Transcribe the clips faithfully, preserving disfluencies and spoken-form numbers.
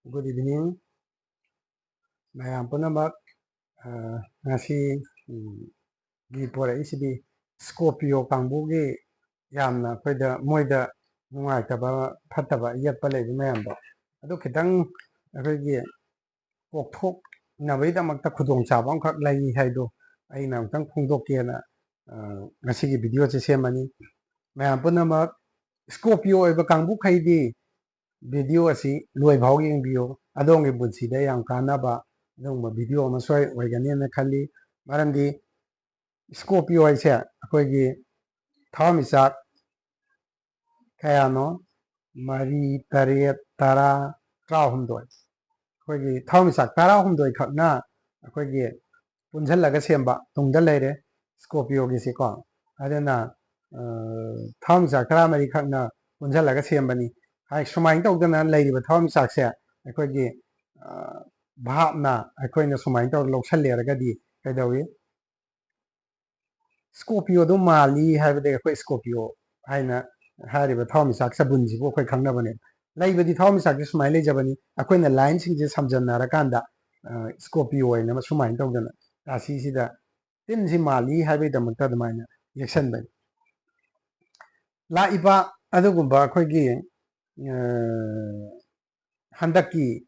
Good evening, ꯃꯌꯥꯝ ꯄꯨꯝꯅꯃꯛ꯫ ꯑ, ꯉꯁꯤ, ꯎꯝ, ꯒꯤ ꯄꯣꯔꯛꯏꯁꯤꯗꯤ Scorpio ꯀꯥꯡꯕꯨꯒꯤ ꯌꯥꯝꯅ ꯑꯩꯈꯣꯏꯗ, ꯃꯣꯏꯗ ꯅꯨꯡꯉꯥꯏꯇꯕ, ꯐꯠꯇꯕ, ꯌꯦꯠꯄ ꯂꯩꯕ ꯃꯌꯥꯝꯗꯣ, ꯑꯗꯨ ꯈꯤꯇꯪ ꯑꯩꯈꯣꯏꯒꯤ ꯀꯣꯛꯊꯣꯛꯅꯕꯒꯤꯗꯃꯛꯇ ꯈꯨꯗꯣꯡꯆꯥꯕ ꯑꯃꯈꯛ ꯂꯩ ꯍꯥꯏꯗꯣ ꯑꯩꯅ ꯑꯃꯨꯛꯇꯪ ꯐꯣꯡꯗꯣꯛꯀꯦꯅ, ꯑ, ꯉꯁꯤꯒꯤ video ꯁꯦ ꯁꯦꯝꯕꯅꯤ꯫ ꯃꯌꯥꯝ ꯄꯨꯝꯅꯃꯛ Scorpio ꯑꯣꯏꯕ ꯀꯥꯡꯕꯨꯈꯩꯗꯤ video ꯑꯁꯤ ꯂꯣꯏꯐꯥꯎ ꯌꯦꯡꯕꯤꯌꯨ꯫ ꯑꯗꯣꯝꯒꯤ ꯄꯨꯟꯁꯤꯗ ꯌꯥꯝ ꯀꯥꯟꯅꯕ ꯑꯗꯨꯒꯨꯝꯕ video ꯑꯃ ꯁꯣꯏ ꯑꯣꯏꯒꯅꯦꯅ ꯈꯜꯂꯤ꯫ ꯃꯔꯝꯗꯤ Scorpio ꯍꯥꯏꯁꯦ ꯑꯩꯈꯣꯏꯒꯤ ꯊꯋꯥꯟꯃꯤꯆꯥꯛ ꯀꯌꯥꯅꯣ? ꯃꯔꯤ, ꯇꯔꯦꯠ, ꯇꯔꯥ, ꯇꯔꯥꯍꯨꯝꯗꯣꯏ꯫ ꯑꯩꯈꯣꯏꯒꯤ ꯊꯋꯥꯟꯃꯤꯆꯥꯛ ꯇꯔꯥꯍꯨꯝꯗꯣꯏ ꯈꯛꯅ ꯑꯩꯈꯣꯏꯒꯤ ꯄꯨꯟꯁꯤꯜꯂꯒ ꯁꯦꯝꯕ ꯇꯨꯡꯗ ꯂꯩꯔꯦ Scorpio ꯒꯤꯁꯤꯀꯣ꯫ ꯑꯗꯨꯅ, ꯑ, ꯊꯋꯥꯟꯃꯤꯆꯥꯛ ꯇꯔꯥꯃꯔꯤ ꯈꯛꯅ ꯄꯨꯟꯁꯤꯜꯂꯒ ꯁꯦꯝꯕꯅꯤ꯫ ꯍꯥꯏ, ꯁꯨꯃꯥꯏꯅ ꯇꯧꯗꯅ ꯂꯩꯔꯤꯕ ꯊꯋꯥꯟꯃꯤꯆꯥꯛꯁꯦ ꯑꯩꯈꯣꯏꯒꯤ, ꯑ, ꯚꯥꯞꯅ ꯑꯩꯈꯣꯏꯅ ꯁꯨꯃꯥꯏꯅ ꯇꯧꯔ ꯂꯧꯁꯜꯂꯦꯔꯒꯗꯤ ꯀꯩꯗꯧꯏ? Scorpio ꯗꯣ ꯃꯥꯜꯂꯤ ꯍꯥꯏꯕꯗꯒꯤ ꯑꯩꯈꯣꯏ Scorpio ꯍꯥꯏꯅ ꯍꯥꯏꯔꯤꯕ ꯊꯋꯥꯟꯃꯤꯆꯥꯛ ꯆꯕꯨꯟꯁꯤꯕꯨ ꯑꯩꯈꯣꯏ ꯈꯪꯅꯕꯅꯦ꯫ ꯂꯩꯕꯗꯤ ꯊꯋꯥꯟꯃꯤꯆꯥꯛꯁꯦ ꯁꯨꯃꯥꯏꯅ ꯂꯩꯖꯕꯅꯤ꯫ ꯑꯩꯈꯣꯏꯅ line ꯁꯤꯡꯁꯦ ꯁꯝꯖꯟꯅꯔꯀꯥꯟꯗ, ꯑ, Scorpio ꯍꯥꯏꯅ ꯁꯨꯃꯥꯏꯅ ꯇꯧꯗꯅ ꯔꯥꯁꯤꯁꯤꯗ ꯇꯤꯟꯁꯤ ꯃꯥꯜꯂꯤ ꯍꯥꯏꯕꯒꯤꯗꯃꯛꯇ ꯑꯗꯨꯃꯥꯏꯅ ꯌꯦꯛꯁꯟꯕꯅꯤ꯫ ꯂꯥꯛꯏꯕ ꯑꯗꯨꯒꯨꯝꯕ ꯑꯩꯈꯣꯏꯒꯤ, ꯑ, ꯍꯟꯗꯛꯀꯤ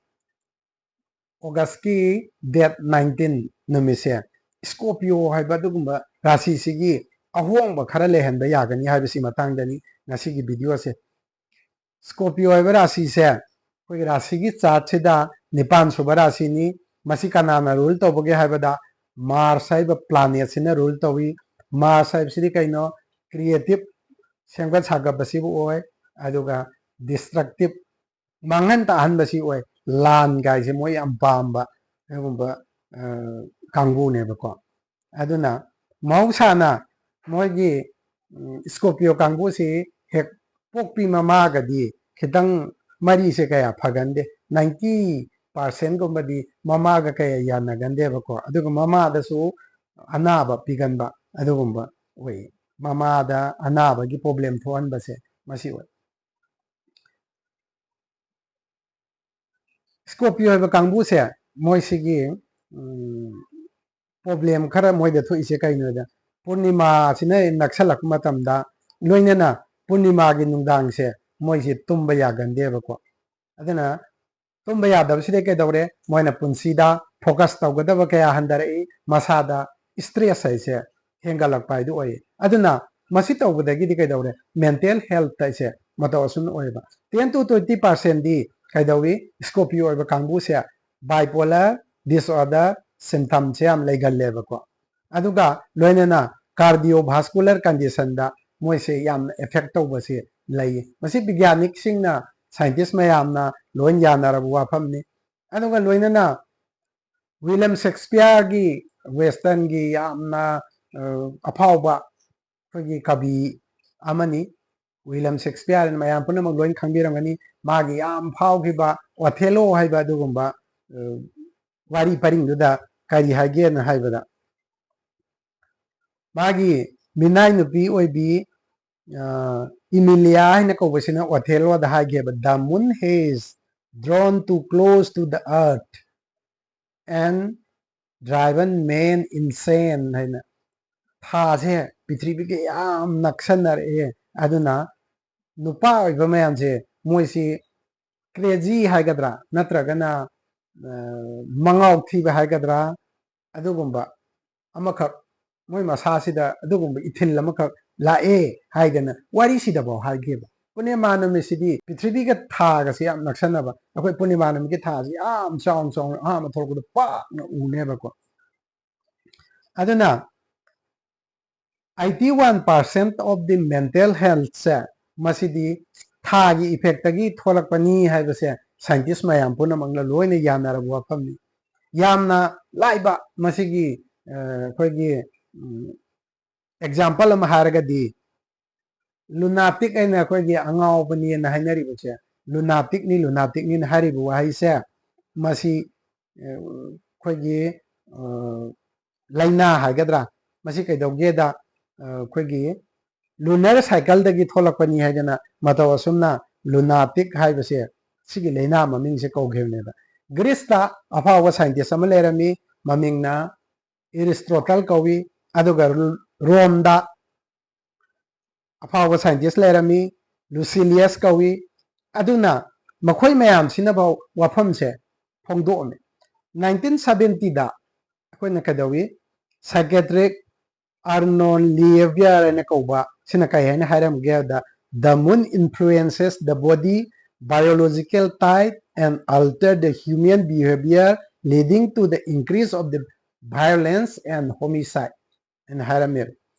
August ꯀꯤ date nineteen ꯅꯨꯃꯤꯠꯁꯦ Scorpio ꯍꯥꯏꯕ ꯑꯗꯨꯒꯨꯝꯕ ꯔꯥꯁꯤꯁꯤꯒꯤ ꯑꯍꯣꯡꯕ ꯈꯔ ꯂꯩꯍꯟꯕ ꯌꯥꯒꯅꯤ ꯍꯥꯏꯕꯁꯤ ꯃꯇꯥꯡꯗꯅꯤ ꯉꯁꯤꯒꯤ video ꯁꯦ꯫ Scorpio ꯍꯥꯏꯕ ꯔꯥꯁꯤꯁꯦ ꯑꯩꯈꯣꯏꯒꯤ ꯔꯥꯁꯤꯒꯤ chart ꯁꯤꯗ ꯅꯤꯄꯥꯟ ꯁꯨꯕ ꯔꯥꯁꯤꯅꯤ꯫ ꯃꯁꯤ ꯀꯅꯥꯅ rule ꯇꯧꯕꯒꯦ ꯍꯥꯏꯕꯗ Mars ꯍꯥꯏꯕ planet ꯁꯤꯅ rule ꯇꯧꯏ꯫ Mars ꯍꯥꯏꯕꯁꯤꯗꯤ ꯀꯩꯅꯣ? Creative, ꯁꯦꯝꯒꯠ ꯁꯥꯒꯠꯄꯁꯤꯕꯨ ꯑꯣꯏ꯫ ꯑꯗꯨꯒ destructive, ꯃꯥꯡꯍꯟ ꯇꯥꯛꯍꯟꯕꯁꯤ ꯑꯣꯏ꯫ ꯂꯥꯟ ꯀꯥꯏꯁꯦ ꯃꯣꯏ ꯌꯥꯝ ꯄꯥꯝꯕ ꯑꯗꯨꯒꯨꯝꯕ, ꯑ, ꯀꯥꯡꯕꯨꯅꯦꯕꯀꯣ꯫ ꯑꯗꯨꯅ ꯃꯍꯧꯁꯥꯅ ꯃꯣꯏꯒꯤ, ꯎꯝ, Scorpio ꯀꯥꯡꯕꯨꯁꯤ ꯍꯦꯛ ꯄꯣꯛꯄꯤ ꯃꯃꯥꯒꯗꯤ ꯈꯤꯇꯪ ꯃꯔꯤꯁꯦ ꯀꯌꯥ ꯐꯒꯟꯗꯦ꯫ Ninety percent ꯒꯨꯝꯕꯗꯤ ꯃꯃꯥꯒ ꯀꯌꯥ ꯌꯥꯅꯒꯟꯗꯦꯕꯀꯣ꯫ ꯑꯗꯨꯒ ꯃꯃꯥꯗꯁꯨ ꯑꯅꯥꯕ ꯄꯤꯒꯟꯕ ꯑꯗꯨꯒꯨꯝꯕ ꯑꯣꯏ꯫ ꯃꯃꯥꯗ ꯑꯅꯥꯕꯒꯤ problem ꯊꯣꯛꯍꯟꯕꯁꯦ ꯃꯁꯤ ꯑꯣꯏ꯫ Scorpio ꯍꯥꯏꯕ ꯀꯥꯡꯕꯨꯁꯦ, ꯃꯣꯏꯁꯤꯒꯤ ꯄ꯭ꯔꯣꯕ꯭ꯂꯦꯝ ꯈꯔ ꯃꯣꯏꯗ ꯊꯣꯛꯏꯁꯦ ꯀꯩꯅꯣꯗ, ꯄꯨꯔꯅꯤꯃꯥꯁꯤꯅ ꯅꯛꯁꯜꯂꯛꯄ ꯃꯇꯝꯗ, ꯂꯣꯏꯅꯅ ꯄꯨꯔꯅꯤꯃꯥꯒꯤ ꯅꯨꯡꯗꯥꯡꯁꯦ ꯃꯣꯏꯁꯤ ꯇꯨꯝꯕ ꯌꯥꯒꯟꯗꯦꯕꯀꯣ꯫ ꯑꯗꯨꯅ ꯇꯨꯝꯕ ꯌꯥꯗꯕꯁꯤꯗ ꯀꯩꯗꯧꯔꯦ? ꯃꯣꯏꯅ ꯄꯨꯟꯁꯤꯗ ꯐꯣꯀꯁ ꯇꯧꯒꯗꯕ ꯀꯌꯥ ꯍꯟꯊꯔꯛꯏ, ꯃꯁꯥꯗ ꯏꯁꯇ꯭ꯔꯦꯁ ꯍꯥꯏꯁꯦ ꯍꯦꯟꯒꯠꯂꯛꯄ ꯍꯥꯏꯗꯨ ꯑꯣꯏꯌꯦ꯫ ꯑꯗꯨꯅ ꯃꯁꯤ ꯇꯧꯕꯗꯒꯤꯗꯤ ꯀꯩꯗꯧꯔꯦ? ꯃꯦꯟꯇꯦꯜ ꯍꯦꯜꯊ ꯍꯥꯏꯁꯦ ꯃꯇꯧ ꯑꯁꯨꯝꯅ ꯑꯣꯏꯌꯦꯕ꯫ ꯇꯦꯟ ꯇꯨ ꯇ꯭ꯋꯦꯟꯇꯤ ꯄꯥꯔꯁꯦꯟꯗꯤ ꯀꯩꯗꯧꯏ? ꯁ꯭ꯀꯣꯔꯄꯤꯌꯣ ꯑꯣꯏꯕ ꯀꯥꯡꯕꯨꯁꯦ ꯕꯥꯏꯄꯣꯂꯔ ꯗꯤꯁꯑꯣꯔꯗꯔ ꯁꯤꯝꯇꯝꯁꯦ ꯌꯥꯝ ꯂꯩꯒꯜꯂꯦꯕꯀꯣ꯫ ꯑꯗꯨꯒ ꯂꯣꯏꯅꯅ ꯀꯥꯔꯗꯤꯑꯣ ꯚꯥꯁꯀꯨꯂꯔ ꯀꯟꯗꯤꯁꯟꯗ ꯃꯣꯏꯁꯦ ꯌꯥꯝꯅ ꯑꯦꯐꯦꯛ ꯇꯧꯕꯁꯦ ꯂꯩ꯫ ꯃꯁꯤ ꯕꯤꯒ꯭ꯌꯥꯅꯤꯛꯁꯤꯡꯅ, ꯁꯥꯏꯟꯇꯤꯁ ꯃꯌꯥꯝꯅ ꯂꯣꯏ ꯌꯥꯅꯔꯕ ꯋꯥꯐꯝꯅꯤ꯫ ꯑꯗꯨꯒ ꯂꯣꯏꯅꯅ ꯋꯤꯂꯤꯌꯝ ꯁꯦꯛꯁꯄꯤꯌꯔꯒꯤ, ꯋꯦꯁꯇꯔꯟꯒꯤ ꯌꯥꯝꯅ, ꯑ, ꯑꯐꯥꯎꯕ ꯑꯩꯈꯣꯏꯒꯤ ꯀꯕꯤ ꯑꯃꯅꯤ꯫ ꯋꯤꯂꯤꯌꯝ ꯁꯦꯛꯁꯄꯤꯌꯔ ꯃꯌꯥꯝ ꯄꯨꯝꯅꯃꯛ ꯂꯣꯏꯅ ꯈꯪꯕꯤꯔꯝꯒꯅꯤ꯫ ꯃꯥꯒꯤ ꯌꯥꯝ ꯐꯥꯎꯈꯤꯕ ꯑꯣꯊꯦꯂꯣ ꯍꯥꯏꯕ ꯑꯗꯨꯒꯨꯝꯕ, ꯑ, ꯋꯥꯔꯤ ꯄꯔꯤꯡꯗꯨꯗ ꯀꯔꯤ ꯍꯥꯏꯒꯦꯅ ꯍꯥꯏꯕꯗ, ꯃꯥꯒꯤ ꯃꯤꯅꯥꯏ ꯅꯨꯄꯤ ꯑꯣꯏꯕꯤ, ꯑ, ꯏꯃꯤꯂꯤꯌꯥ ꯍꯥꯏꯅ ꯀꯧꯕꯁꯤꯅ ꯑꯣꯊꯦꯂꯣꯗ ꯍꯥꯏꯒꯦꯕ, "The moon has drawn too close to the earth and driven men insane" ꯍꯥꯏꯅ꯫ ꯊꯥꯁꯦ ꯄ꯭ꯔꯤꯊꯤꯕꯤꯒ ꯌꯥꯝ ꯅꯛꯁꯟꯅꯔꯛꯑꯦ, ꯑꯗꯨꯅ ꯅꯨꯄꯥ ꯑꯣꯏꯕ ꯃꯌꯥꯝꯁꯦ, ꯃꯣꯏꯁꯤ ꯀ꯭ꯔꯦꯖꯤ ꯍꯥꯏꯒꯗ꯭ꯔꯥ, ꯅꯠꯇ꯭ꯔꯒꯅ, ꯑ, ꯃꯉꯥꯎ ꯊꯤꯕ ꯍꯥꯏꯒꯗ꯭ꯔꯥ, ꯑꯗꯨꯒꯨꯝꯕ ꯑꯃꯈꯛ, ꯃꯣꯏ ꯃꯁꯥꯁꯤꯗ ꯑꯗꯨꯒꯨꯝꯕ ꯏꯊꯤꯜ ꯑꯃꯈꯛ ꯂꯥꯛꯑꯦ ꯍꯥꯏꯗꯅ ꯋꯥꯔꯤꯁꯤꯗꯐꯥꯎ ꯍꯥꯏꯈꯤꯕ꯫ ꯄꯨꯔꯅꯤꯃꯥ ꯅꯨꯃꯤꯠꯁꯤꯗꯤ ꯄ꯭ꯔꯤꯊꯤꯕꯤꯒ ꯊꯥꯒꯁꯦ ꯌꯥꯝ ꯅꯛꯁꯟꯅꯕ, ꯑꯩꯈꯣꯏ ꯄꯨꯔꯅꯤꯃꯥ ꯅꯨꯃꯤꯠꯀꯤ ꯊꯥꯁꯤ ꯌꯥꯝ ꯆꯥꯎꯅ ꯆꯥꯎꯅ ꯑꯍꯥꯟꯕ ꯊꯣꯛꯂꯛꯄꯗ ꯄꯥꯛꯅ ꯎꯅꯦꯕꯀꯣ꯫ ꯑꯗꯨꯅ eighty one percent of the mental healthꯁꯦ, ꯃꯁꯤꯗꯤ ꯊꯥꯒꯤ ꯏꯐꯦꯛꯇꯒꯤ ꯊꯣꯛꯂꯛꯄꯅꯤ ꯍꯥꯏꯕꯁꯦ ꯁꯥꯏꯟꯇꯤꯁ ꯃꯌꯥꯝ ꯄꯨꯝꯅꯃꯛꯅ ꯂꯣꯏꯅ ꯌꯥꯅꯔꯕ ꯋꯥꯐꯝꯅꯤ꯫ ꯌꯥꯝꯅ ꯂꯥꯏꯕ ꯃꯁꯤꯒꯤ, ꯑ, ꯑꯩꯈꯣꯏꯒꯤ, ꯎꯝ, ꯑꯦꯛꯖꯥꯝꯄꯜ ꯑꯃ ꯍꯥꯏꯔꯒꯗꯤ, ꯂꯨꯅꯥꯇꯤꯛ ꯍꯥꯏꯅ ꯑꯩꯈꯣꯏꯒꯤ ꯑꯉꯥꯎꯕꯅꯦꯅ ꯍꯥꯏꯅꯔꯤꯕꯁꯦ, ꯂꯨꯅꯥꯇꯤꯛꯅꯤ, ꯂꯨꯅꯥꯇꯤꯛꯅꯤꯅ ꯍꯥꯏꯔꯤꯕ ꯋꯥꯍꯩꯁꯦ, ꯃꯁꯤ, ꯑ, ꯑꯩꯈꯣꯏꯒꯤ, ꯑ, ꯂꯥꯏꯅꯥ ꯍꯥꯏꯒꯗ꯭ꯔꯥ, ꯃꯁꯤ ꯀꯩꯗꯧꯒꯦꯗ, ꯑ, ꯑꯩꯈꯣꯏꯒꯤ ꯂꯨꯅꯔ ꯁꯥꯏꯀꯜꯗꯒꯤ ꯊꯣꯛꯂꯛꯄꯅꯤ ꯍꯥꯏꯗꯅ ꯃꯇꯧ ꯑꯁꯨꯝꯅ ꯂꯨꯅꯥꯇꯤꯛ ꯍꯥꯏꯕꯁꯦ ꯁꯤꯒꯤ ꯂꯥꯏꯅꯥ ꯃꯃꯤꯡꯁꯦ ꯀꯧꯈꯤꯕꯅꯦꯕ꯫ ꯒ꯭ꯔꯤꯁꯇ ꯑꯐꯥꯎꯕ ꯁꯥꯏꯟꯇꯤꯁ ꯑꯃ ꯂꯩꯔꯝꯃꯤ, ꯃꯃꯤꯡꯅ ꯑꯦꯔꯤꯁꯇꯣꯇꯜ ꯀꯧꯏ꯫ ꯑꯗꯨꯒ ꯔꯣꯝꯗ ꯑꯐꯥꯎꯕ ꯁꯥꯏꯟꯇꯤꯁ ꯂꯩꯔꯝꯃꯤ, ꯂꯨꯁꯤꯂꯤꯌꯁ ꯀꯧꯏ꯫ ꯑꯗꯨꯅ ꯃꯈꯣꯏ ꯃꯌꯥꯝꯁꯤꯅꯐꯥꯎ ꯋꯥꯐꯝꯁꯦ ꯐꯣꯡꯗꯣꯛꯑꯝꯃꯤ꯫ ꯅꯥꯏꯟꯇꯤꯟ ꯁꯕꯦꯟꯇꯤꯗ ꯑꯩꯈꯣꯏꯅ ꯀꯩꯗꯧꯏ, ꯁꯥꯏꯀꯦꯇ꯭ꯔꯤꯛ ꯑꯥꯔꯅꯣꯟ ꯂꯤꯌꯦꯕꯤꯌꯔ ꯍꯥꯏꯅ ꯀꯧꯕ ꯁꯤꯅ ꯀꯩ ꯍꯥꯏꯅ ꯍꯥꯏꯔꯝꯒꯦ ꯍꯥꯏꯕꯗ, "The moon influences the body biological tide and alter the human behavior, leading to the increase of the violence and homicide" ꯍꯥꯏꯅ ꯍꯥꯏꯔꯝꯃꯦꯕ꯫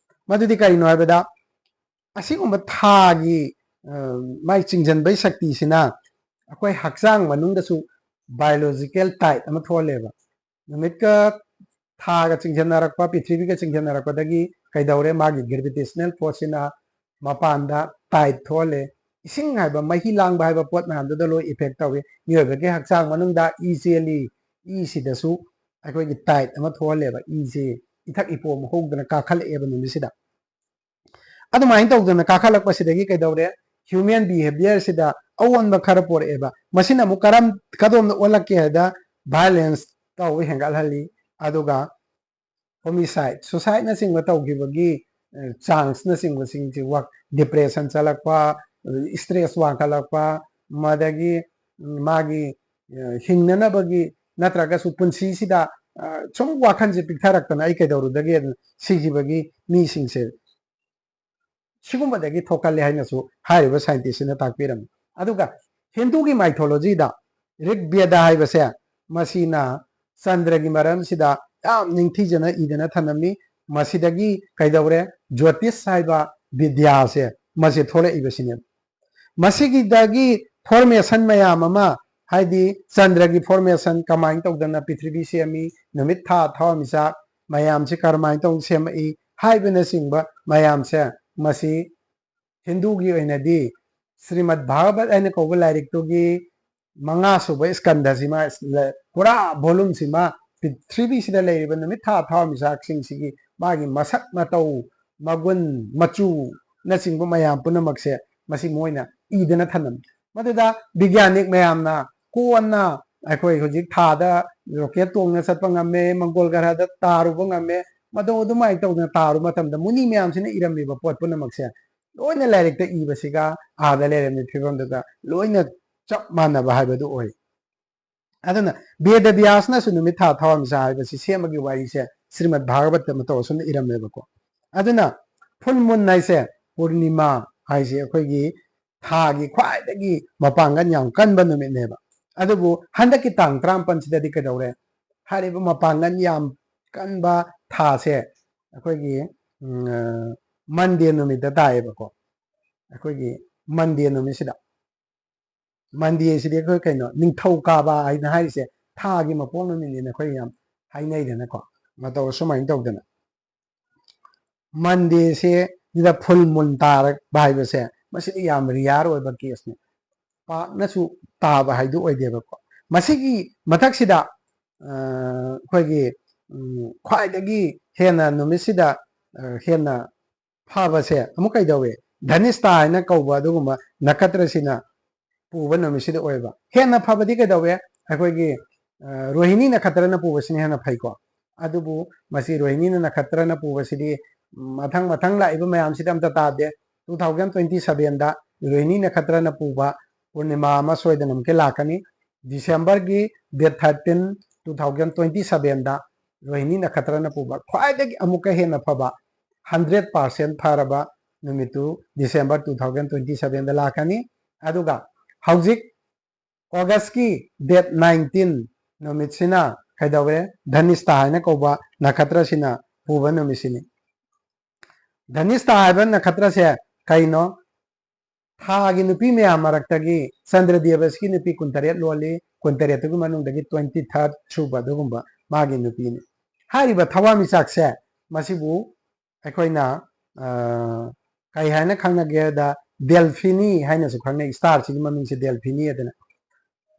ꯃꯗꯨꯗꯤ ꯀꯔꯤꯅꯣ ꯍꯥꯏꯕꯗ, ꯑꯁꯤꯒꯨꯝꯕ ꯊꯥꯒꯤ ꯃꯥꯏ ꯆꯤꯡꯁꯤꯟꯕꯒꯤ ꯁꯛꯇꯤꯁꯤꯅ ꯑꯩꯈꯣꯏ ꯍꯛꯆꯥꯡ ꯃꯅꯨꯡꯗꯁꯨ ꯕꯥꯏꯑꯣꯂꯣꯖꯤꯀꯦꯜ ꯇꯥꯏꯠ ꯑꯃ ꯊꯣꯛꯍꯜꯂꯦꯕ꯫ ꯅꯨꯃꯤꯠꯀ ꯊꯥꯒ ꯆꯤꯡꯁꯤꯟꯅꯔꯛꯄ, ꯄ꯭ꯔꯤꯊꯤꯕꯤꯒ ꯆꯤꯡꯁꯤꯟꯅꯔꯛꯄꯗꯒꯤ ꯀꯩꯗꯧꯔꯦ? ꯃꯥꯒꯤ ꯒ꯭ꯔꯦꯚꯤꯇꯦꯁꯅꯦꯜ ꯐꯣꯔꯁꯁꯤꯅ ꯃꯄꯥꯟꯗ ꯇꯥꯏꯠ ꯊꯣꯛꯍꯜꯂꯦ꯫ ꯏꯁꯤꯡ ꯍꯥꯏꯕ, ꯃꯍꯤ ꯂꯥꯡꯕ ꯍꯥꯏꯕ ꯄꯣꯠ ꯃꯌꯥꯝꯗꯨꯗ ꯂꯣꯏ ꯏꯐꯦꯛ ꯇꯧꯏ꯫ ꯃꯤꯑꯣꯏꯕꯒꯤ ꯍꯛꯆꯥꯡ ꯃꯅꯨꯡꯗ ꯏ ꯆꯦꯜꯂꯤ, ꯏꯁꯤꯗꯁꯨ ꯑꯩꯈꯣꯏꯒꯤ ꯇꯥꯏꯠ ꯑꯃ ꯊꯣꯛꯍꯜꯂꯦꯕ꯫ ꯏꯁꯦ ꯏꯊꯛ ꯏꯄꯣꯝ ꯍꯧꯗꯅ ꯀꯥꯈꯠꯂꯛꯑꯦꯕ ꯅꯨꯃꯤꯠꯁꯤꯗ꯫ ꯑꯗꯨꯃꯥꯏꯅ ꯇꯧꯗꯅ ꯀꯥꯈꯠꯂꯛꯄꯁꯤꯗꯒꯤ ꯀꯩꯗꯧꯔꯦ? ꯍ꯭ꯌꯨꯃꯦꯟ ꯕꯤꯍꯦꯕꯤꯌꯔꯁꯤꯗ ꯑꯑꯣꯟꯕ ꯈꯔ ꯄꯣꯔꯛꯑꯦꯕ꯫ ꯃꯁꯤꯅ ꯑꯃꯨꯛ ꯀꯔꯝ, ꯀꯗꯣꯝꯗ ꯑꯣꯜꯂꯛꯀꯦ ꯍꯥꯏꯗ, ꯚꯥꯏꯂꯦꯟꯁ ꯇꯧꯕ ꯍꯦꯟꯒꯠꯍꯜꯂꯤ, ꯑꯗꯨꯒ ꯍꯣꯃꯤꯁꯥꯏꯠ, ꯁꯨꯁꯥꯏꯠꯅꯆꯤꯡꯕ ꯇꯧꯈꯤꯕꯒꯤ ꯆꯥꯟꯁꯅꯆꯤꯡꯕꯁꯤꯡꯁꯤ, ꯗꯤꯄ꯭ꯔꯦꯁꯟ ꯆꯠꯂꯛꯄ, ꯏꯁꯇ꯭ꯔꯦꯁ ꯋꯥꯡꯈꯠꯂꯛꯄ, ꯃꯗꯒꯤ ꯃꯥꯒꯤ ꯍꯤꯡꯅꯅꯕꯒꯤ ꯅꯠꯇ꯭ꯔꯒꯁꯨ ꯄꯨꯟꯁꯤꯁꯤꯗ ꯁꯨꯝ ꯋꯥꯈꯜꯁꯦ ꯄꯤꯛꯊꯔꯛꯇꯅ ꯑꯩ ꯀꯩꯗꯧꯔꯨꯗꯒꯦ ꯑꯗꯨꯅ ꯁꯤꯈꯤꯕꯒꯤ ꯃꯤꯁꯤꯡꯁꯦ ꯁꯤꯒꯨꯝꯕꯗꯒꯤ ꯊꯣꯛꯍꯜꯂꯦ ꯍꯥꯏꯅꯁꯨ ꯍꯥꯏꯔꯤꯕ ꯁꯥꯏꯟꯇꯤꯁꯁꯤꯅ ꯇꯥꯛꯄꯤꯔꯝꯃꯤ꯫ ꯑꯗꯨꯒ ꯍꯤꯟꯗꯨꯒꯤ ꯃꯥꯏꯊꯣꯂꯣꯖꯤꯗ ꯔꯤꯛ ꯕꯦꯗ ꯍꯥꯏꯕꯁꯦ, ꯃꯁꯤꯅ ꯆꯟꯗ꯭ꯔꯒꯤ ꯃꯔꯝꯁꯤꯗ ꯌꯥꯝ ꯅꯤꯡꯊꯤꯖꯅ ꯏꯗꯅ ꯊꯝꯂꯝꯃꯤ꯫ ꯃꯁꯤꯗꯒꯤ ꯀꯩꯗꯧꯔꯦ? ꯖꯣꯇꯤꯁ ꯍꯥꯏꯕ ꯕꯤꯗ꯭ꯌꯥꯁꯦ, ꯃꯁꯤ ꯊꯣꯛꯂꯛꯏꯕꯁꯤꯅꯦ꯫ ꯃꯁꯤꯒꯤꯗꯒꯤ ꯐꯣꯔꯃꯦꯁꯟ ꯃꯌꯥꯝ ꯑꯃ, ꯍꯥꯏꯗꯤ ꯆꯟꯗ꯭ꯔꯒꯤ ꯐꯣꯔꯃꯦꯁꯟ ꯀꯃꯥꯏꯅ ꯇꯧꯗꯅ ꯄ꯭ꯔꯤꯊꯤꯕꯤ ꯁꯦꯝꯃꯤ, ꯅꯨꯃꯤꯠ ꯊꯥ ꯊꯋꯥꯟꯃꯤꯆꯥꯛ ꯃꯌꯥꯝꯁꯤ ꯀꯔꯝꯍꯥꯏꯅ ꯇꯧꯗꯅ ꯁꯦꯝꯃꯛꯏ ꯍꯥꯏꯕꯅꯆꯤꯡꯕ ꯃꯌꯥꯝꯁꯦ, ꯃꯁꯤ ꯍꯤꯟꯗꯨꯒꯤ ꯑꯣꯏꯅꯗꯤ ꯁ꯭ꯔꯤꯃꯗ ꯚꯥꯒꯕꯠ ꯍꯥꯏꯅ ꯀꯧꯕ ꯂꯥꯏꯔꯤꯛꯇꯨꯒꯤ ꯃꯉꯥ ꯁꯨꯕ ꯁ꯭ꯀꯟꯗꯁꯤꯃ, ꯄꯨꯔꯥ ꯚꯣꯂꯨꯝꯁꯤꯃ, ꯄ꯭ꯔꯤꯊꯤꯕꯤꯁꯤꯗ ꯂꯩꯔꯤꯕ ꯅꯨꯃꯤꯠ ꯊꯥ ꯊꯋꯥꯟꯃꯤꯆꯥꯛꯁꯤꯡꯁꯤꯒꯤ ꯃꯥꯒꯤ ꯃꯁꯛ ꯃꯇꯧ, ꯃꯒꯨꯟ, ꯃꯆꯨꯅꯆꯤꯡꯕ ꯃꯌꯥꯝ ꯄꯨꯝꯅꯃꯛꯁꯦ ꯃꯁꯤ ꯃꯣꯏꯅ ꯏꯗꯅ ꯊꯝꯂꯝꯃꯤ꯫ ꯃꯗꯨꯗ ꯕꯤꯒ꯭ꯌꯥꯅꯤꯛ ꯃꯌꯥꯝꯅ ꯀꯣꯟꯅ ꯑꯩꯈꯣꯏ ꯍꯧꯖꯤꯛ ꯊꯥꯗ ꯔꯣꯀꯦꯠ ꯇꯣꯡꯅ ꯆꯠꯄ ꯉꯝꯃꯦ, ꯃꯪꯒꯣꯜ ꯒ꯭ꯔꯍꯗ ꯇꯥꯔꯨꯕ ꯉꯝꯃꯦ, ꯃꯗꯨ ꯑꯗꯨꯃꯥꯏꯅ ꯇꯧꯗꯅ ꯇꯥꯔꯨꯕ ꯃꯇꯝꯗ ꯃꯨꯅꯤ ꯃꯌꯥꯝꯁꯤꯅ ꯏꯔꯝꯃꯤꯕ ꯄꯣꯠ ꯄꯨꯝꯅꯃꯛꯁꯦ ꯂꯣꯏꯅ ꯂꯥꯏꯔꯤꯛꯇ ꯏꯕꯁꯤꯒ ꯑꯥꯗ ꯂꯩꯔꯝꯃꯤꯕ ꯐꯤꯕꯝꯗꯨꯒ ꯂꯣꯏꯅ ꯆꯞ ꯃꯥꯟꯅꯕ ꯍꯥꯏꯕꯗꯨ ꯑꯣꯏ꯫ ꯑꯗꯨꯅ ꯕꯦꯗ ꯕ꯭ꯌꯥꯁꯅꯁꯨ ꯅꯨꯃꯤꯠ ꯊꯥ ꯊꯋꯥꯟꯃꯤꯆꯥꯛ ꯍꯥꯏꯕꯁꯤ ꯁꯦꯝꯕꯒꯤ ꯋꯥꯔꯤꯁꯦ ꯁ꯭ꯔꯤꯃꯗ ꯚꯥꯒꯕꯠꯇ ꯃꯇꯧ ꯑꯁꯨꯝꯅ ꯏꯔꯝꯃꯦꯕꯀꯣ꯫ ꯑꯗꯨꯅ ꯐꯨꯜ ꯃꯨꯟ ꯍꯥꯏꯁꯦ, ꯄꯨꯔꯅꯤꯃꯥ ꯍꯥꯏꯁꯦ ꯑꯩꯈꯣꯏꯒꯤ ꯊꯥꯒꯤ ꯈ꯭ꯋꯥꯏꯗꯒꯤ ꯃꯄꯥꯡꯒꯜ ꯌꯥꯝ ꯀꯟꯕ ꯅꯨꯃꯤꯠꯅꯦꯕ꯫ ꯑꯗꯨꯕꯨ ꯍꯟꯗꯛꯀꯤ ꯇꯥꯡ ꯇꯔꯥꯃꯥꯄꯜꯁꯤꯗꯗꯤ ꯀꯩꯗꯧꯔꯦ? ꯍꯥꯏꯔꯤꯕ ꯃꯄꯥꯡꯒꯜ ꯌꯥꯝ ꯀꯟꯕ ꯊꯥꯁꯦ ꯑꯩꯈꯣꯏꯒꯤ, ꯎꯝ, ꯑ, ꯃꯟꯗꯦ ꯅꯨꯃꯤꯠꯇ ꯇꯥꯏꯌꯦꯕꯀꯣ꯫ ꯑꯩꯈꯣꯏꯒꯤ ꯃꯟꯗꯦ ꯅꯨꯃꯤꯠꯁꯤꯗ꯫ ꯃꯟꯗꯦꯁꯤꯗꯤ ꯑꯩꯈꯣꯏ ꯀꯩꯅꯣ, ꯅꯤꯡꯊꯧꯀꯥꯕ ꯍꯥꯏꯅ ꯍꯥꯏꯔꯤꯁꯦ ꯊꯥꯒꯤ ꯃꯄꯣꯛ ꯅꯨꯃꯤꯠꯅꯦꯅ ꯑꯩꯈꯣꯏ ꯌꯥꯝ ꯍꯥꯏꯅꯩꯗꯅꯀꯣ꯫ ꯃꯇꯧ ꯁꯨꯃꯥꯏꯅ ꯇꯧꯗꯅ ꯃꯟꯗꯦꯁꯦ ꯁꯤꯗ ꯐꯨꯜ ꯃꯨꯟ ꯇꯥꯔꯛꯄ ꯍꯥꯏꯕꯁꯦ ꯃꯁꯤꯗꯤ ꯌꯥꯝ ꯔꯤꯌꯥꯔ ꯑꯣꯏꯕ ꯀꯦꯁꯅꯤ꯫ ꯄꯥꯛꯅꯁꯨ ꯇꯥꯕ ꯍꯥꯏꯗꯨ ꯑꯣꯏꯗꯦꯕꯀꯣ꯫ ꯃꯁꯤꯒꯤ ꯃꯊꯛꯁꯤꯗ, ꯑ, ꯑꯩꯈꯣꯏꯒꯤ, ꯎꯝ, ꯈ꯭ꯋꯥꯏꯗꯒꯤ ꯍꯦꯟꯅ ꯅꯨꯃꯤꯠꯁꯤꯗ, ꯑ, ꯍꯦꯟꯅ ꯐꯕꯁꯦ ꯑꯃꯨꯛ ꯀꯩꯗꯧꯋꯦ? ꯙꯅꯤꯁꯇꯥ ꯍꯥꯏꯅ ꯀꯧꯕ ꯑꯗꯨꯒꯨꯝꯕ ꯅꯈꯇ꯭ꯔꯁꯤꯅ ꯄꯨꯕ ꯅꯨꯃꯤꯠꯁꯤꯗ ꯑꯣꯏꯕ꯫ ꯍꯦꯟꯅ ꯐꯕꯗꯤ ꯀꯩꯗꯧꯋꯦ? ꯑꯩꯈꯣꯏꯒꯤ, ꯑ, ꯔꯣꯍꯤꯅꯤ ꯅꯈꯇ꯭ꯔꯅ ꯄꯨꯕꯁꯤꯅ ꯍꯦꯟꯅ ꯐꯩꯀꯣ꯫ ꯑꯗꯨꯕꯨ ꯃꯁꯤ ꯔꯣꯍꯤꯅꯤ ꯅꯈꯇ꯭ꯔꯅ ꯄꯨꯕꯁꯤꯗꯤ ꯃꯊꯪ ꯃꯊꯪ ꯂꯥꯛꯏꯕ ꯃꯌꯥꯝꯁꯤꯗ ꯑꯝꯇ ꯇꯥꯗꯦ꯫ Two thousand twenty sevenꯗ ꯔꯣꯍꯤꯅꯤ ꯅꯈꯇ꯭ꯔꯅ ꯄꯨꯕ ꯄꯨꯔꯅꯤꯃꯥ ꯑꯃ ꯁꯣꯏꯗꯅ ꯑꯃꯨꯛꯀ ꯂꯥꯛꯀꯅꯤ꯫ Decemberꯒꯤ date thirteen, two thousand twenty sevenꯗ ꯔꯣꯍꯤꯅꯤ ꯅꯈꯇ꯭ꯔꯅ ꯄꯨꯕ ꯈ꯭ꯋꯥꯏꯗꯒꯤ ꯑꯃꯨꯛꯀ ꯍꯦꯟꯅ ꯐꯕ, hundred percent ꯐꯔꯕ ꯅꯨꯃꯤꯠꯇꯨ December two thousand twenty sevenꯗ ꯂꯥꯛꯀꯅꯤ꯫ ꯑꯗꯨꯒ ꯍꯧꯖꯤꯛ Augustꯀꯤ date nineteen ꯅꯨꯃꯤꯠꯁꯤꯅ ꯀꯩꯗꯧꯋꯦ? ꯙꯅꯤꯁꯇꯥ ꯍꯥꯏꯅ ꯀꯧꯕ ꯅꯈꯇ꯭ꯔꯁꯤꯅ ꯄꯨꯕ ꯅꯨꯃꯤꯠꯁꯤꯅꯤ꯫ ꯙꯅꯤꯁꯇꯥ ꯍꯥꯏꯕ ꯅꯈꯇ꯭ꯔꯁꯦ ꯀꯩꯅꯣ? ꯊꯥꯒꯤ ꯅꯨꯄꯤ ꯃꯌꯥꯝ ꯃꯔꯛꯇꯒꯤ ꯆꯟꯗ꯭ꯔ ꯗꯦꯕꯁꯀꯤ ꯅꯨꯄꯤ ꯀꯨꯟꯇꯔꯦꯠ ꯂꯣꯜꯂꯤ, ꯀꯨꯟꯇꯔꯦꯠꯇꯨꯒꯤ ꯃꯅꯨꯡꯗꯒꯤ twenty third ꯁꯨꯕ ꯑꯗꯨꯒꯨꯝꯕ ꯃꯥꯒꯤ ꯅꯨꯄꯤꯅꯤ꯫ ꯍꯥꯏꯔꯤꯕ ꯊꯋꯥꯟꯃꯤꯆꯥꯛꯁꯦ ꯃꯁꯤꯕꯨ ꯑꯩꯈꯣꯏꯅ, ꯑ, ꯀꯩ ꯍꯥꯏꯅ ꯈꯪꯅꯒꯦꯗ, ꯗꯦꯜꯐꯤꯅꯤ ꯍꯥꯏꯅꯁꯨ ꯈꯪꯅꯩ, starꯁꯤꯒꯤ ꯃꯃꯤꯡꯁꯦ ꯗꯦꯜꯐꯤꯅꯤ ꯑꯗꯨꯅ꯫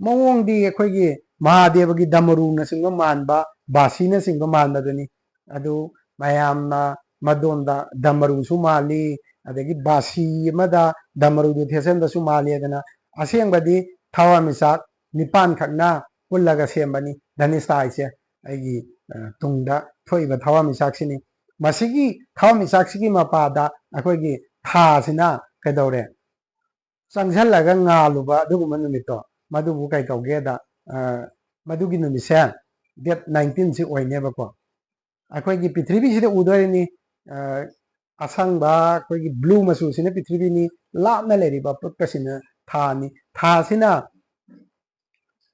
ꯃꯑꯣꯡꯗꯤ ꯑꯩꯈꯣꯏꯒꯤ ꯃꯍꯥꯗꯦꯕꯒꯤ ꯗꯃꯔꯨꯅꯆꯤꯡꯕ ꯃꯥꯟꯕ, ꯕꯥꯁꯤꯅꯆꯤꯡꯕ ꯃꯥꯟꯕꯗꯨꯅꯤ꯫ ꯑꯗꯨ ꯃꯌꯥꯝꯅ ꯃꯗꯣꯝꯗ ꯗꯃꯔꯨꯁꯨ ꯃꯥꯜꯂꯤ, ꯑꯗꯒꯤ ꯕꯥꯁꯤ ꯑꯃꯗ ꯗꯃꯔꯨꯗꯨ ꯊꯦꯠꯆꯟꯕꯁꯨ ꯃꯥꯜꯂꯤ ꯑꯗꯨꯅ ꯑꯁꯦꯡꯕꯗꯤ ꯊꯋꯥꯟꯃꯤꯆꯥꯛ ꯅꯤꯄꯥꯟ ꯈꯛꯅ ꯄꯨꯜꯂꯒ ꯁꯦꯝꯕꯅꯤ ꯙꯅꯤꯁꯇꯥ ꯍꯥꯏꯁꯦ꯫ ꯑꯩꯒꯤ, ꯑ, ꯇꯨꯡꯗ ꯊꯣꯛꯏꯕ ꯊꯋꯥꯟꯃꯤꯆꯥꯛꯁꯤꯅꯤ꯫ ꯃꯁꯤꯒꯤ ꯊꯋꯥꯟꯃꯤꯆꯥꯛꯁꯤꯒꯤ ꯃꯄꯥꯗ ꯑꯩꯈꯣꯏꯒꯤ ꯊꯥꯁꯤꯅ ꯀꯩꯗꯧꯔꯦ? ꯆꯪꯁꯤꯜꯂꯒ ꯉꯥꯜꯂꯨꯕ ꯑꯗꯨꯒꯨꯝꯕ ꯅꯨꯃꯤꯠꯇꯣ, ꯃꯗꯨꯕꯨ ꯀꯩ ꯀꯧꯒꯦꯗ, ꯑ, ꯃꯗꯨꯒꯤ ꯅꯨꯃꯤꯠꯁꯦ date nineteenꯁꯤ ꯑꯣꯏꯅꯦꯕꯀꯣ꯫ ꯑꯩꯈꯣꯏꯒꯤ ꯄ꯭ꯔꯤꯊꯤꯕꯤꯁꯤꯗ ꯎꯗꯣꯔꯤꯅꯤ, ꯑ, ꯑꯁꯪꯕ ꯑꯩꯈꯣꯏꯒꯤ blue ꯃꯆꯨꯁꯤꯅ ꯄ꯭ꯔꯤꯊꯤꯕꯤꯅꯤ, ꯂꯥꯞꯅ ꯂꯩꯔꯤꯕ ꯑꯄꯤꯛꯄꯁꯤꯅ ꯊꯥꯅꯤ꯫ ꯊꯥꯁꯤꯅ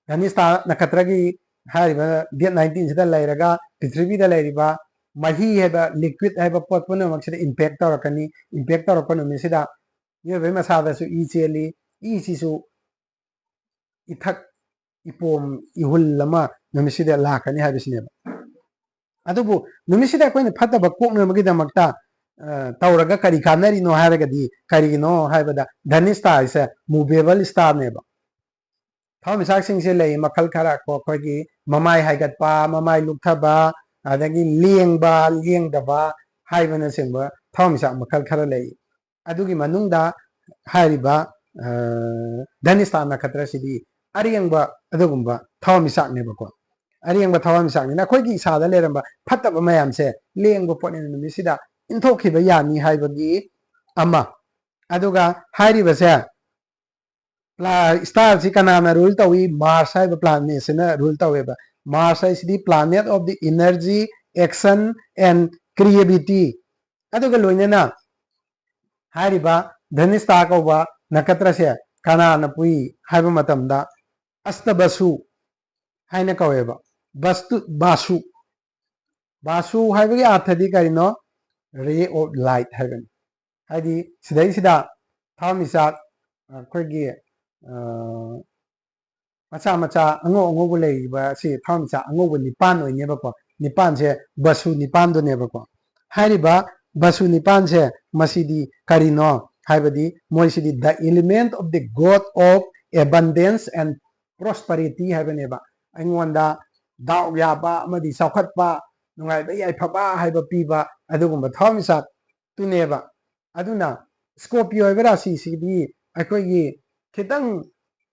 ꯙꯅꯤꯁꯇꯥ ꯅꯈꯇ꯭ꯔꯒꯤ ꯍꯥꯏꯔꯤꯕ date nineteenꯁꯤꯗ ꯂꯩꯔꯒ ꯄ꯭ꯔꯤꯊꯤꯕꯤꯗ ꯂꯩꯔꯤꯕ ꯃꯍꯤ ꯍꯥꯏꯕ liquid ꯍꯥꯏꯕ ꯄꯣꯠ ꯄꯨꯝꯅꯃꯛꯁꯤꯗ impact ꯇꯧꯔꯛꯀꯅꯤ꯫ Impact ꯇꯧꯔꯛꯄ ꯅꯨꯃꯤꯠꯁꯤꯗ ꯃꯤꯑꯣꯏꯕꯒꯤ ꯃꯁꯥꯗꯁꯨ ꯏ ꯆꯦꯜꯂꯤ, ꯏꯁꯤꯁꯨ ꯏꯊꯛ ꯏꯄꯣꯝ ꯏꯍꯨꯜ ꯑꯃ ꯅꯨꯃꯤꯠꯁꯤꯗ ꯂꯥꯛꯀꯅꯤ ꯍꯥꯏꯕꯁꯤꯅꯦꯕ꯫ ꯑꯗꯨꯕꯨ ꯅꯨꯃꯤꯠꯁꯤꯗ ꯑꯩꯈꯣꯏꯅ ꯐꯠꯇꯕ ꯀꯣꯛꯅꯕꯒꯤꯗꯃꯛꯇ, ꯑ, ꯇꯧꯔꯒ ꯀꯔꯤ ꯀꯥꯟꯅꯔꯤꯅꯣ ꯍꯥꯏꯔꯒꯗꯤ, ꯀꯔꯤꯒꯤꯅꯣ ꯍꯥꯏꯕꯗ ꯙꯅꯤꯁꯇꯥ ꯍꯥꯏꯁꯦ movable starꯅꯦꯕ꯫ ꯊꯋꯥꯟꯃꯤꯆꯥꯛꯁꯤꯡꯁꯦ ꯂꯩ ꯃꯈꯜ ꯈꯔ ꯀꯣ, ꯑꯩꯈꯣꯏꯒꯤ ꯃꯃꯥꯏ ꯍꯥꯏꯒꯠꯄ, ꯃꯃꯥꯏ ꯂꯨꯞꯊꯕ, ꯑꯗꯒꯤ ꯂꯦꯡꯕ, ꯂꯦꯡꯗꯕ ꯍꯥꯏꯕꯅꯆꯤꯡꯕ ꯊꯋꯥꯟꯃꯤꯆꯥꯛ ꯃꯈꯜ ꯈꯔ ꯂꯩ꯫ ꯑꯗꯨꯒꯤ ꯃꯅꯨꯡꯗ ꯍꯥꯏꯔꯤꯕ, ꯑ, ꯙꯅꯤꯁꯇꯥ ꯅꯈꯇ꯭ꯔꯁꯤꯗꯤ ꯑꯔꯦꯡꯕ ꯑꯗꯨꯒꯨꯝꯕ ꯊꯋꯥꯟꯃꯤꯆꯥꯛꯅꯦꯕꯀꯣ꯫ ꯑꯔꯦꯡꯕ ꯊꯋꯥꯟꯃꯤꯆꯥꯛꯅꯤꯅ ꯑꯩꯈꯣꯏꯒꯤ ꯏꯁꯥꯗ ꯂꯩꯔꯝꯕ ꯐꯠꯇꯕ ꯃꯌꯥꯝꯁꯦ ꯂꯦꯡꯕ ꯄꯣꯠꯅꯤꯅ ꯅꯨꯃꯤꯠꯁꯤꯗ ꯏꯟꯊꯣꯛꯈꯤꯕ ꯌꯥꯅꯤ ꯍꯥꯏꯕꯒꯤ ꯑꯃ꯫ ꯑꯗꯨꯒ ꯍꯥꯏꯔꯤꯕꯁꯦ ꯄ꯭ꯂꯥ-, starꯁꯤ ꯀꯅꯥꯅ rule ꯇꯧꯏ? Mars ꯍꯥꯏꯕ planetꯁꯤꯅ rule ꯇꯧꯋꯦꯕ꯫ Mars ꯍꯥꯏꯁꯤꯗꯤ planet of the energy, action and creativity꯫ ꯑꯗꯨꯒ ꯂꯣꯏꯅꯅ ꯍꯥꯏꯔꯤꯕ ꯙꯅꯤꯁꯇꯥ ꯀꯧꯕ ꯅꯈꯇ꯭ꯔꯁꯦ ꯀꯅꯥꯅ ꯄꯨꯏ ꯍꯥꯏꯕ ꯃꯇꯝꯗ ꯑꯁꯇꯕꯁꯨ ꯍꯥꯏꯅ ꯀꯧꯋꯦꯕ꯫ ꯕꯁꯇꯨ, ꯕꯥꯁꯨ꯫ ꯕꯥꯁꯨ ꯍꯥꯏꯕꯒꯤ ꯑꯥꯔꯊꯗꯤ ꯀꯔꯤꯅꯣ? Ray of light ꯍꯥꯏꯕꯅꯤ꯫ ꯍꯥꯏꯗꯤ ꯁꯤꯗꯩꯁꯤꯗ ꯊꯋꯥꯟꯃꯤꯆꯥꯛ ꯑꯩꯈꯣꯏꯒꯤ, ꯑ, ꯃꯆꯥ ꯃꯆꯥ ꯑꯉꯧ ꯑꯉꯧꯕ ꯂꯩꯔꯤꯕ ꯑꯁꯤ ꯊꯋꯥꯟꯃꯤꯆꯥꯛ ꯑꯉꯧꯕ ꯅꯤꯄꯥꯟ ꯑꯣꯏꯅꯦꯕꯀꯣ꯫ ꯅꯤꯄꯥꯟꯁꯦ ꯕꯁꯨ ꯅꯤꯄꯥꯟꯗꯨꯅꯦꯕꯀꯣ꯫ ꯍꯥꯏꯔꯤꯕ ꯕꯁꯨ ꯅꯤꯄꯥꯟꯁꯦ ꯃꯁꯤꯗꯤ ꯀꯔꯤꯅꯣ ꯍꯥꯏꯕꯗꯤ ꯃꯣꯏꯁꯤꯗꯤ the element of the god of abundance and prosperity ꯍꯥꯏꯕꯅꯦꯕ꯫ ꯑꯩꯉꯣꯟꯗ ꯗꯥꯎ ꯌꯥꯕ ꯑꯃꯗꯤ ꯆꯥꯎꯈꯠꯄ, ꯅꯨꯡꯉꯥꯏꯕ ꯌꯥꯏꯐꯕ ꯍꯥꯏꯕ ꯄꯤꯕ ꯑꯗꯨꯒꯨꯝꯕ ꯊꯋꯥꯟꯃꯤꯆꯥꯛꯇꯨꯅꯦꯕ꯫ ꯑꯗꯨꯅ Scorpio ꯍꯥꯏꯕ ꯔꯥꯁꯤꯁꯤꯗꯤ ꯑꯩꯈꯣꯏꯒꯤ ꯈꯤꯇꯪ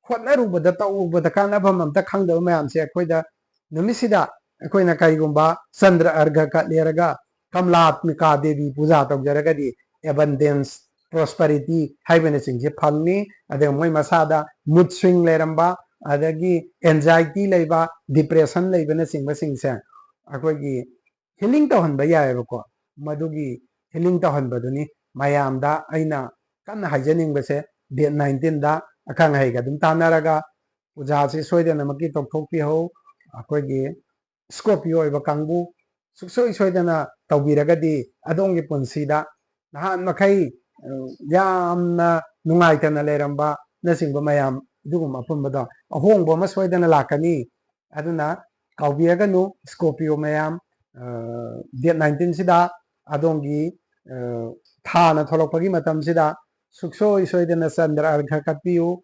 ꯍꯣꯠꯅꯔꯨꯕꯗ, ꯇꯧꯔꯨꯕꯗ ꯀꯥꯟꯅꯐꯝ ꯑꯝꯇ ꯈꯪꯗꯕ ꯃꯌꯥꯝꯁꯦ ꯑꯩꯈꯣꯏꯗ ꯅꯨꯃꯤꯠꯁꯤꯗ ꯑꯩꯈꯣꯏꯅ ꯀꯔꯤꯒꯨꯝꯕ ꯆꯟꯗ꯭ꯔ ꯑꯔꯘ ꯀꯠꯂꯦꯔꯒ ꯀꯃꯂꯥꯠꯃꯤꯀꯥ ꯗꯦꯕꯤ ꯄꯨꯖꯥ ꯇꯧꯖꯔꯒꯗꯤ abundance, prosperity ꯍꯥꯏꯕꯅꯆꯤꯡꯕꯁꯦ ꯐꯪꯅꯤ꯫ ꯑꯗꯨꯒ ꯃꯣꯏ ꯃꯁꯥꯗ mood swing ꯂꯩꯔꯝꯕ, ꯑꯗꯒꯤ anxiety ꯂꯩꯕ, depression ꯂꯩꯕꯅꯆꯤꯡꯕꯁꯤꯡꯁꯦ ꯑꯩꯈꯣꯏꯒꯤ healing ꯇꯧꯍꯟꯕ ꯌꯥꯏꯑꯕꯀꯣ꯫ ꯃꯗꯨꯒꯤ healing ꯇꯧꯍꯟꯕꯗꯨꯅꯤ ꯃꯌꯥꯝꯗ ꯑꯩꯅ ꯀꯟꯅ ꯍꯥꯏꯖꯅꯤꯡꯕꯁꯦ꯫ Date nineteenꯗ ꯑꯈꯪ ꯑꯍꯩꯒ ꯑꯗꯨꯝ ꯇꯥꯟꯅꯔꯒ ꯄꯨꯖꯥꯁꯤ ꯁꯣꯏꯗꯅꯃꯛꯀꯤ ꯇꯧꯊꯣꯛꯄꯤꯍꯧ꯫ ꯑꯩꯈꯣꯏꯒꯤ Scorpio ꯑꯣꯏꯕ ꯀꯥꯡꯕꯨ ꯁꯨꯡꯁꯣꯏ ꯁꯣꯏꯗꯅ ꯇꯧꯕꯤꯔꯒꯗꯤ ꯑꯗꯣꯝꯒꯤ ꯄꯨꯟꯁꯤꯗ ꯅꯍꯥꯟ ꯃꯈꯩ, ꯑ, ꯌꯥꯝꯅ ꯅꯨꯡꯉꯥꯏꯇꯅ ꯂꯩꯔꯝꯕꯅꯆꯤꯡꯕ ꯃꯌꯥꯝ ꯑꯗꯨꯒꯨꯝꯕ ꯑꯄꯨꯟꯕꯗꯣ ꯑꯍꯣꯡꯕ ꯑꯃ ꯁꯣꯏꯗꯅ ꯂꯥꯛꯀꯅꯤ꯫ ꯑꯗꯨꯅ ꯀꯥꯎꯕꯤꯔꯒꯅꯨ Scorpio ꯃꯌꯥꯝ, ꯑ, date nineteenꯁꯤꯗ ꯑꯗꯣꯝꯒꯤ, ꯑ, ꯊꯥꯅ ꯊꯣꯛꯂꯛꯄꯒꯤ ꯃꯇꯝꯁꯤꯗ ꯁꯨꯡꯁꯣꯏ ꯁꯣꯏꯗꯅ ꯆꯟꯗ꯭ꯔ ꯑꯔꯘ ꯀꯠꯄꯤꯌꯨ꯫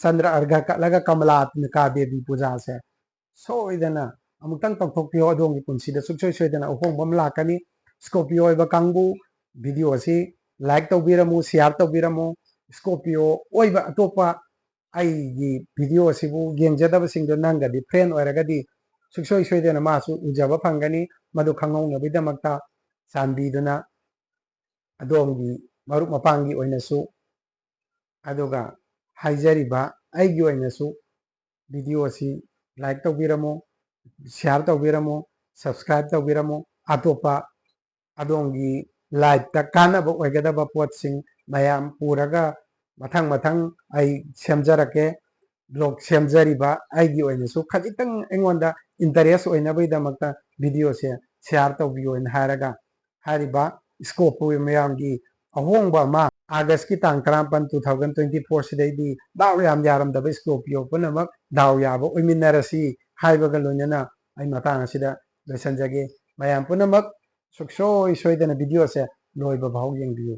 ꯆꯟꯗ꯭ꯔ ꯑꯔꯘ ꯀꯠꯂꯒ ꯀꯃꯂꯥꯠꯃꯤꯀꯥ ꯗꯦꯕꯤ ꯄꯨꯖꯥꯁꯦ ꯁꯣꯏꯗꯅ ꯑꯃꯨꯛꯇꯪ ꯇꯧꯊꯣꯛꯄꯤꯌꯣ꯫ ꯑꯗꯣꯝꯒꯤ ꯄꯨꯟꯁꯤꯗ ꯁꯨꯡꯁꯣꯏ ꯁꯣꯏꯗꯅ ꯑꯍꯣꯡꯕ ꯑꯃ ꯂꯥꯛꯀꯅꯤ꯫ Scorpio ꯑꯣꯏꯕ ꯀꯥꯡꯕꯨ video ꯑꯁꯤ like ꯇꯧꯕꯤꯔꯝꯃꯨ, share ꯇꯧꯕꯤꯔꯝꯃꯨ꯫ Scorpio ꯑꯣꯏꯕ ꯑꯇꯣꯞꯄ ꯑꯩꯒꯤ video ꯑꯁꯤꯕꯨ ꯌꯦꯡꯖꯗꯕꯁꯤꯡꯗꯣ ꯅꯪꯒꯗꯤ friend ꯑꯣꯏꯔꯒꯗꯤ ꯁꯨꯡꯁꯣꯏ ꯁꯣꯏꯗꯅ ꯃꯥꯁꯨ ꯎꯖꯕ ꯐꯪꯒꯅꯤ꯫ ꯃꯗꯨ ꯈꯪꯍꯧꯅꯕꯒꯤꯗꯃꯛꯇ ꯆꯥꯟꯕꯤꯗꯨꯅ ꯑꯗꯣꯝꯒꯤ ꯃꯔꯨꯞ ꯃꯄꯥꯡꯒꯤ ꯑꯣꯏꯅꯁꯨ, ꯑꯗꯨꯒ ꯍꯥꯏꯖꯔꯤꯕ ꯑꯩꯒꯤ ꯑꯣꯏꯅꯁꯨ video ꯑꯁꯤ like ꯇꯧꯕꯤꯔꯝꯃꯨ, share ꯇꯧꯕꯤꯔꯝꯃꯨ, subscribe ꯇꯧꯕꯤꯔꯝꯃꯨ꯫ ꯑꯇꯣꯞꯄ ꯑꯗꯣꯝꯒꯤ lifeꯇ ꯀꯥꯟꯅꯕ ꯑꯣꯏꯒꯗꯕ ꯄꯣꯠꯁꯤꯡ ꯃꯌꯥꯝ ꯄꯨꯔꯒ ꯃꯊꯪ ꯃꯊꯪ ꯑꯩ ꯁꯦꯝꯖꯔꯛꯀꯦ꯫ Vlog ꯁꯦꯝꯖꯔꯤꯕ ꯑꯩꯒꯤ ꯑꯣꯏꯅꯁꯨ ꯈꯖꯤꯛꯇꯪ ꯑꯩꯉꯣꯟꯗ interest ꯑꯣꯏꯅꯕꯒꯤꯗꯃꯛꯇ videoꯁꯦ share ꯇꯧꯕꯤꯌꯣꯅ ꯍꯥꯏꯔꯒ, ꯍꯥꯏꯔꯤꯕ Scorpio ꯃꯌꯥꯝꯒꯤ ꯑꯍꯣꯡꯕ ꯑꯃ Augustꯀꯤ ꯇꯥꯡ ꯇꯔꯥꯃꯥꯄꯟ, two thousand twenty four ꯁꯤꯗꯩꯗꯤ ꯗꯥꯎ ꯌꯥꯝ ꯌꯥꯔꯝꯗꯕ Scorpio ꯄꯨꯝꯅꯃꯛ ꯗꯥꯎ ꯌꯥꯕ ꯑꯣꯏꯃꯤꯟꯅꯔꯁꯤ ꯍꯥꯏꯕꯒ ꯂꯣꯏꯅꯅ ꯑꯩ ꯃꯇꯥꯡ ꯑꯁꯤꯗ ꯂꯣꯏꯁꯤꯟꯖꯒꯦ꯫ ꯃꯌꯥꯝ ꯄꯨꯝꯅꯃꯛ ꯁꯨꯡꯁꯣꯏ ꯁꯣꯏꯗꯅ videoꯁꯦ ꯂꯣꯏꯕ ꯐꯥꯎ ꯌꯦꯡꯕꯤꯌꯨ꯫